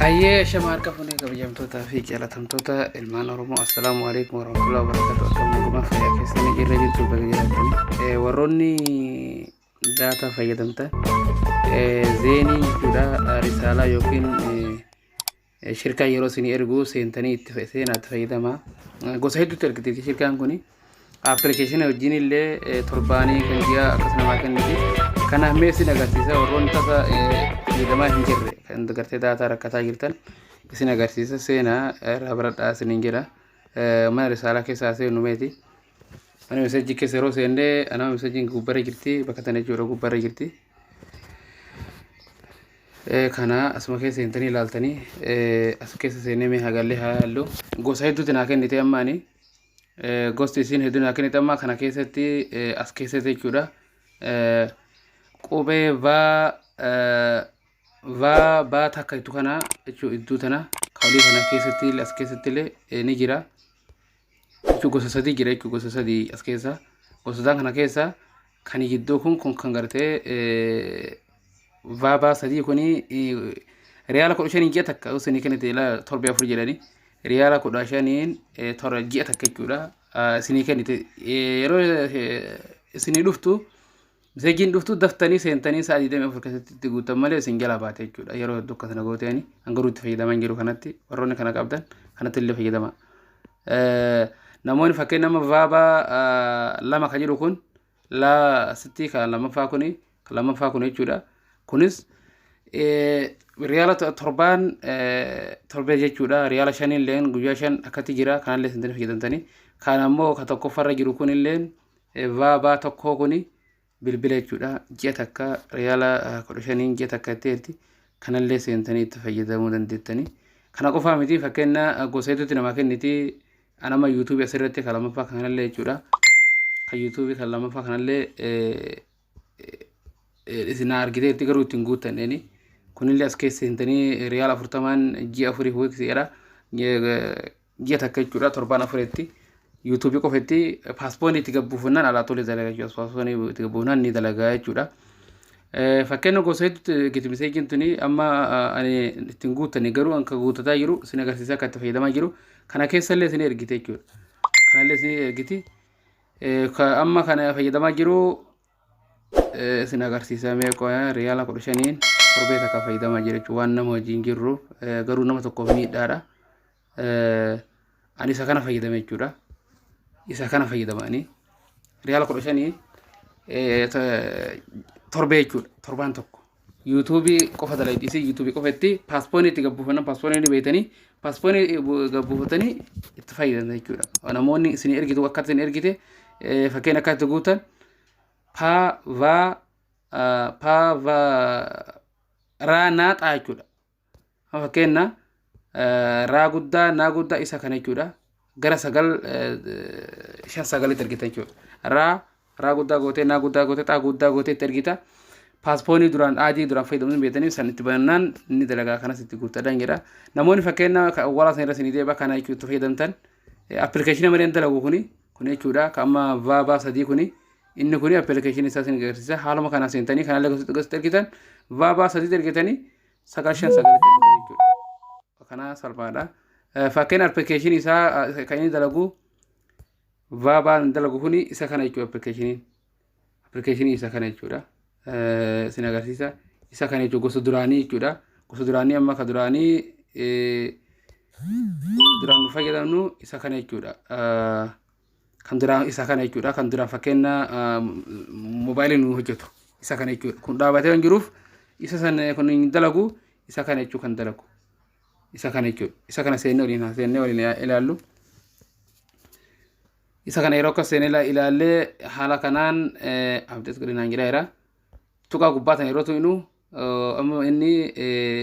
Hayyee, shama harka fuunee, kabajamtootaa fi jaalatamtoota ilmaan Oromoo, assalaamu alaikum warahmatullahi wabarakatuh. Akkam nagumaa, fayyaa keessanii irra jirtu? Baga jiraattanii. Warroonni data fayyadamtan, Zeenii jechuudha, risaalaa yookiin shirkaa yeroo isin ergu seentanii itti seenaa, itti fayyadama. Gosa hedduutti ergite shirkaan kuni. Appilikeeshina wajjin illee torbaanii kan ji'a akkas namaa kenniti. Kanaaf mee isin agarsiisa, warroonni tasa fayyadamaa hin jirre, kan gartee data rakkataa jirtan isin agarsiisa, seenaa irraa baradhaa isiniin jedha. Mana risaalaa keessaa seenu meeti. Mana message keessa yeroo seennee, anama messageiin gubbarra jirti, bakka tana jechuudha, gubbarra jirti. Kana asuma keessa seentanii ilaaltanii, as keessa seennee mee hagallee haa yaallu. Gosa hedduutti naa kennite amma ani. Gosti isiin hedduu naa kennite amma kana keessatti, as keessatti jechuudha. Qubee vaa vaa baa takka jettu kana jechuudha, iddoo tana kawalii kana keessatti, as keessatti illee ni jira. Jechuun gosa sadii jira jechuudha, gosa sadii as keessa. Gosotaan kana keessa kan jidduu kun kan gartee vaabaa sadii kuni riyaala 15 ji'a takka isinii kennite. Ilaa, torbee afur jedhani, riyaala 15n torba ji'a takka jechuudha isinii kennite. Yeroo isinii dhuftu, messageiin dhuftu, daftanii seentanii sa'a 24 keessatti itti guutan malee isin jalaa baate jechuudha. Yeroo hedduu akkasana gooteeni hangaruu itti fayyadaman jiru kanatti, warroonni kana qabdan kanatti illee fayyadama. Namoonni fakkeenya nama vaabaa lama kan jedhu kun laa sitti kan lammaffaa kuni, kan lammaffaa kun jechuudha. Kunis riyaala torbaan torbee jechuudha. Riyaala 5 illeen guyyaa 5 akkatti jira. Kanallee seentanii fayyadamtanii. Kan ammoo kan tokkoffarra jiru kunilleen vaabaa tokkoo kuni bilbila jechuudha. Ji'a takka riyaala 15n ji'a takka itteerti. Kanallee seentanii itti fayyadamuu dandeettanii. Kana qofaa miti, fakkeenya gosa hedduutti namaa kenniti. Anama YouTubeii asirratti kan lammaffaa kanallee jechuudha. Kan YouTubeii kan lammaffaa kanallee isin argiteetti, garuu ittiin guuttanneeni. Kunillee as keessa seentanii riyaala 40n ji'a afuriif weeksii jedha. Ji'a takka jechuudha, torbaan afuritti. YouTubeii qofatti paaspoortii itti gabbuufannaan alaa tole dalagaa jechuudha. Paaspoortii itti gabbuufannaan ni dalagaa jechuudha. Fakkeenya gosa hedduutti giti messageiin tuni. Amma ani ittiin guuttani, garuu akka guuttataa jiru isin agarsiisaa, akka itti fayyadamaa jiru. Kana keessallee isin ergite jechuudha. Kanallee isin ergiti. Amma kana fayyadamaa jiru isin agarsiisa. Meeqa, riyaala 15n torbee takka fayyadamaa jira jechuudha. Waan nama wajjin jirru garuu nama tokkoof miidhaadha. Ani isa kana fayyadame jechuudha. Isa kana fayyadama ani. Riyaala 15 torbee jechuudha. Torbaan tokko. YouTubeii qofa dalagdisi, YouTubeii qofa itti paaspoortii itti gabbuufannan, paaspoortii ni beektanii, paaspoortii gabbuufatanii itti fayyadaman jechuudha. Namoonni isin ergitu akka isin ergite, fakkeenya akka itti guutan paa vaa paa vaa raa naa xaa jechuudha. Fakkeenya raa guddaa naa guddaa isa kana jechuudha. Gara sagal shan sagalitti ergita jechuudha. Raa raa guddaa gootee, naa guddaa gootee, xaa guddaa gootee itti ergita. Paaspoortii duraan adii duraan fayyadamuu beektanii san itti banannaan inni dalagaa, kanas itti guuttadhaan jedha. Namoonni fakkeenya awwaalaa san irra isinii deebi'a kana jechuudha itti fayyadamtan. Appilikeeshina malee hin dalagu kuni kun jechuudha. Kan amma vaabaa sadii kuni, inni kuni appilikeeshinii isaa isin agarsiisa. Haaluma kana seentanii kanallee gosa ergitan, vaabaa sadiitti ergitanii sagal shan sagalitti ergitan jechuudha. Kana salphaadha. Fakkeenya appilikeeshinii isaa kan inni dalagu, vaabaan dalagu kuni isa kana jechuudha appilikeeshiniin. Appilikeeshinii isa kana jechuudha. Isin agarsiisa. Isa kana jechuudha, gosa duraanii jechuudha. Gosa duraanii amma ka duraanii duraan nu fayyadamnu isa kana jechuudha. Kan duraan isa kana jechuudha. Kan duraan fakkeenya moobaayilii nu hojjetu isa kana jechuudha. Kun dhaabatee waan jiruuf isa san kun hin dalagu, isa kana jechuu kan dalagu. Isa kana jechuudha. Isa kana seennee waliin haa seennee waliin ilaallu. Isa kana yeroo akkas seenee ilaallee, haala kanaan update godhinaan jedha. Tuqaa gubbaa sana yeroo tuqnu, amma inni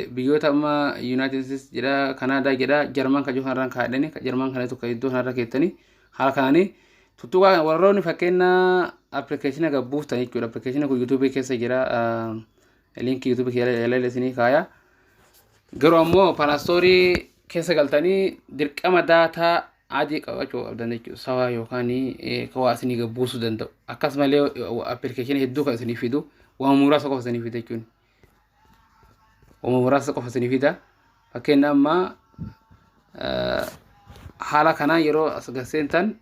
biyyoota amma United States jedha, Kanaadaa jedha, Jarman kan jiru kanarraan kaa'adhani, Jarman kana tokko iddoo kanarra keettanii haala kanaanii tuttuqaa. Warroonni fakkeenya appilikeeshina gabbuuftan jechuudha. Appilikeeshina kun YouTubeii keessa jira. Linkii YouTubeii jala isinii kaaya. Garuu ammoo Play Storeii keessa galtanii dirqama data adii qabachuu qabdan jechuudha. Sawaa yookaan waa isinii gabbuusuu danda'u. Akkasumallee appilikeeshina hedduu kan isinii fidu waan muraasa qofa isinii fida jechuudha. Waan muraasa qofa isinii fida. Fakkeenya amma haala kanaan yeroo as seentan,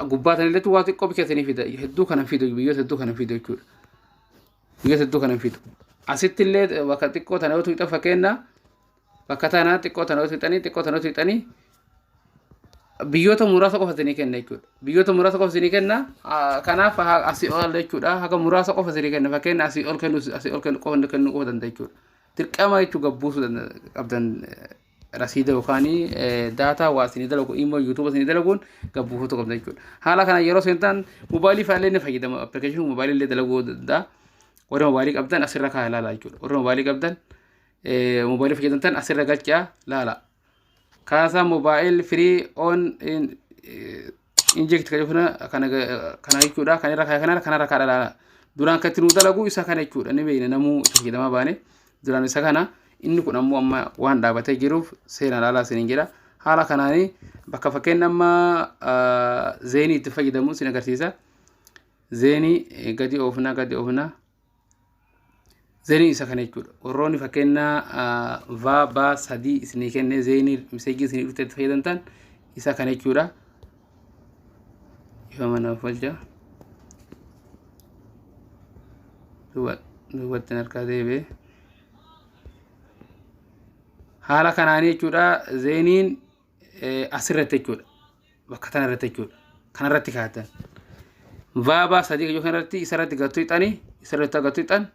gubbaa tanillee waa xiqqoo bicha isinii fida. Hedduu kana fidu, biyyoota hedduu kana fidu jechuudha. Biyyoota hedduu kana fidu. Asitti illee bakka xiqqoo tana yoo tuqxan, fakkeenya bakka tana xiqqoo tana yoo tuqxanii, xiqqoo tana yoo tuqxanii, biyyoota muraasa qofa isinii kenna jechuudha. Biyyoota muraasa qofa isinii kenna. Kanaaf asii ol jechuudha. Haga muraasa qofa isinii kenna. Fakkeenya asii ol kennu, asii ol kennu qofa kennuu qofa danda'a jechuudha. Dirqama jechuun gabbuusuu qabdan, rasiida yookaan data waa isinii dalagu, immoo YouTube isinii dalaguun gabbuufuutu qabdan jechuudha. Haala kana yeroo seentan mobaayilii fa'aa ni fayyadama. Appilikeeshinii mobaayilii illee dalaguu danda'a. Warri mobaayilii qabdan asirra kaa'aa ilaala jechuudha. Warri mobaayilii qabdan, mobaayilii fayyadamtan, asirra galchaa laala. Kaasaa mobile free on inject kan kana kana jechuudha. Kan irra kaa'e kana kanarra kaa'aa laala. Duraan kan itti nuu dalagu isa kana jechuudha. Ni beekna, namuu itti fayyadamaa baane. Duraan isa kana, inni kun ammoo amma waan dhaabatee jiruuf seenaa laalaa isiniin jedha. Haala kanaanii bakka fakkeenya amma Zain itti fayyadamu isin agarsiisa. Zain gadi oofnaa, gadi oofnaa. Zain isa kana jechuudha. Warroonni fakkeenya vaa baa sadii isinii kenne, Zain message isinii dhufte itti fayyadamtan isa kana jechuudha. Ifa manaaf walja. Duubatti harkaa deebi'ee. Haala kanaanii jechuudha, Zainiin asirratti jechuudha. Bakka tanarratti jechuudha. Kanarratti kaa'atan. Vaabaa sadii kan kanarratti isarratti gattuu hixanii, isarratti gattuu hixan,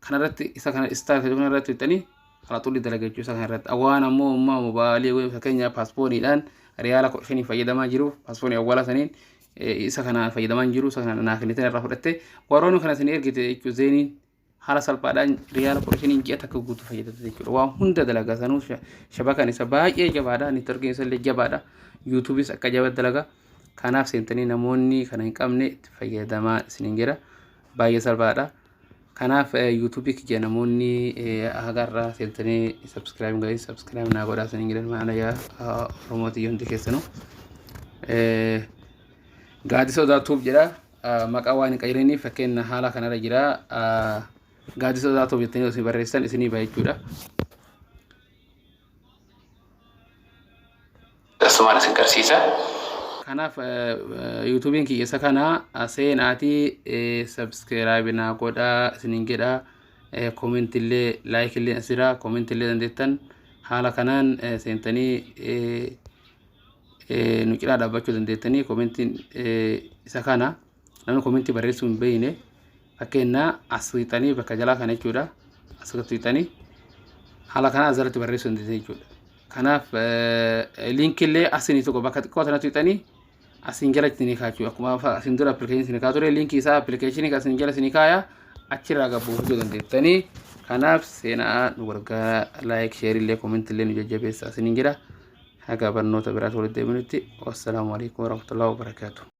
kanarratti isa kana star kan kanarratti hixanii ala xulli dalaga jechuudha isa kanarratti. Waan ammoo ummaa mobaayilii fakkeenya paaspooriidhaan riyaala 15 fayyadamaa jiru, paaspoorii awwaala saniin isa kana fayyadamaa jiru, isa kana naa kennitan irraa fudhatte, warroonni kana isin ergite jechuudha. Zainiin haala salphaadhaan riyaala 15n ji'a takka guutuu fayyadamte jechuudha. Waan hunda dalagaa sanuu shabakaan isa baay'ee jabaadha. Networkiin isa illee jabaadha. YouTubeis akka jaba dalaga. Kanaaf seentanii namoonni kana hin qabne itti fayyadamaa isiniin jedha. Baay'ee salphaadha. Kanaaf YouTubeii kiyya namoonni hagarraa seentanii subscribe godhanii, subscribe naa godhaa isiniin jedhan. Maana yaa Oromootii hundi keessanuu. Gaaddisa Odaa Tube jedha. Maqaa waan hin qayyadaniif fakkeenya haala kanarra jira. Gaaddisa Odaa Tube jettanii osoo barreessan isinii ba'a jechuudha. Asumaan isin garsiisa. Kanaaf YouTubeiin kiyya isa kana, seenaatii subscribe naa godhaa isiniin jedha. Commentillee, likeillee as jira. Commentillee dandeettan haala kanaan seentanii nu cinaa dhaabbachuu dandeettanii. Commentiin isa kana, namni commentii barreessuu hin beekne, fakkeenya as hiixanii bakka jalaa kana jechuudha. As hiixanii haala kanaan asirratti barreessuu dandeettan jechuudha. Kanaaf linkillee asinii tokko bakka xiqqoo sanatti hiixanii asiin jala isinii kaachuu, akkuma asiin dura appilikeeshinii isinii kaa ture, linkii isaa appilikeeshinii asiin jala isinii kaaya, achirraa gabbuufachuu dandeettanii. Kanaaf seenaa nu gargaara, like, shareillee, commentillee nu jajjabeessa isiniin jedha. Haga barnoota biraatti walitti deebinutti, wassalaamu alaikum warahmatullahi wabarakaatuh.